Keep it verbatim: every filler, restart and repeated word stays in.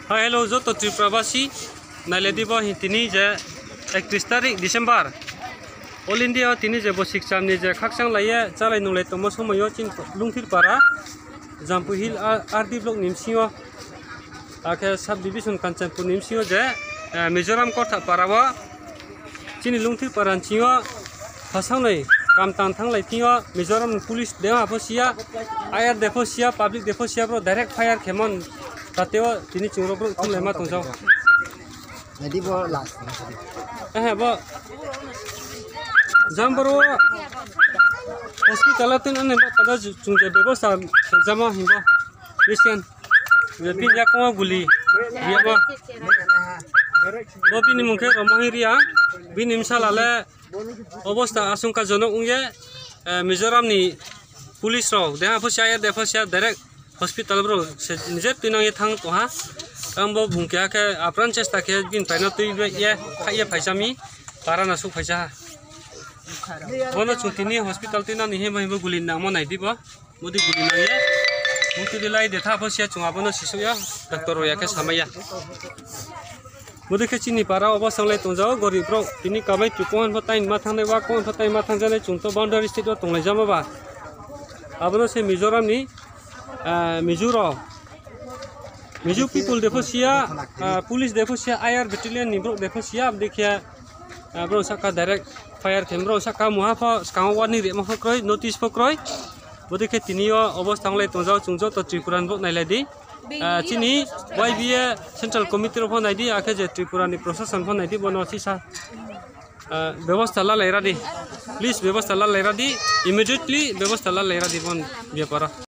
Hi, hello, joto Tripura basi, nailai di bo hing tini je ekris tarik December. All India wo tini je bosi kcham ni je khakchang lai ye chálai nunglai tongmo somoi yo chini Lungthir para, Jampui Hill, R D block ni bsing yo, akhe sub division Kanchanpur ni bsing yo je, eh, Mizoram Korthap para wo, chini Lungthir para ni bsing yo, phasangnoi kamtang thannglai thing yo, Mizoram ni police de ha pho si ya, I R de pho si ya, public de pho si ya, bro direct fire khemo ni tate wo tini chung ro brouh thumlaima tong jao. Nai di bo last. Ehe, bo Jamboro hospital wo tini ani bo pada chung je bebosta jamo himbo. Patient. Je bini yakoung wo guli riyamo. Bo bini mung khe Romohi Reang, bini bsala le obosta asongkajonok ong ye, eh, Mizoram ni police rao de ha pho si ya, I R de pho si ya, direct hospital brouh se nije tuinang ye thanng tong ha. Ang bo bung keha khe apran chesta khe bini pai no tui ye khaih ye phaisa mi, para no souhphaisa ha. Bo no chung tini hospital tuinang ni himba himba guli nangmo nai di bo. Bodei guli nang ye. Bung tui di lai de tha pho si ya, chung abo no sisouh ya, doctor rao ya khe samai ya. Bodei khe chini para obo sanglai tong jao, gorib brouh tini kamai tui kong pho time ma thanngnai, wa kong pho time ma thanngjanai, chung to boundary state wo tonglai jamo ba. Abo no se Mizoram ni, eh, Mizo rao, Mizo people de pho si ya, ah, police de pho si ya, I R battalion ni brouh de pho si ya, abo dei khe, ah, brouh sahka direct fire khe, brouh sahka mungha pho skang wo warning rimo pho kroi, notice pho kroi. Bodei khe tini yo obosta ong lai tong jao, chung joto Tripura ni brouh nailai di. Ah, chini Y B A Central Committee rao pho nai di, akhe je Tripura ni prosason pho nai di, bo no sisa, ah, bebosta lalai ra di. Please bebosta lalai ra di, immediately bebosta lalai ra di bo ni bepar wo.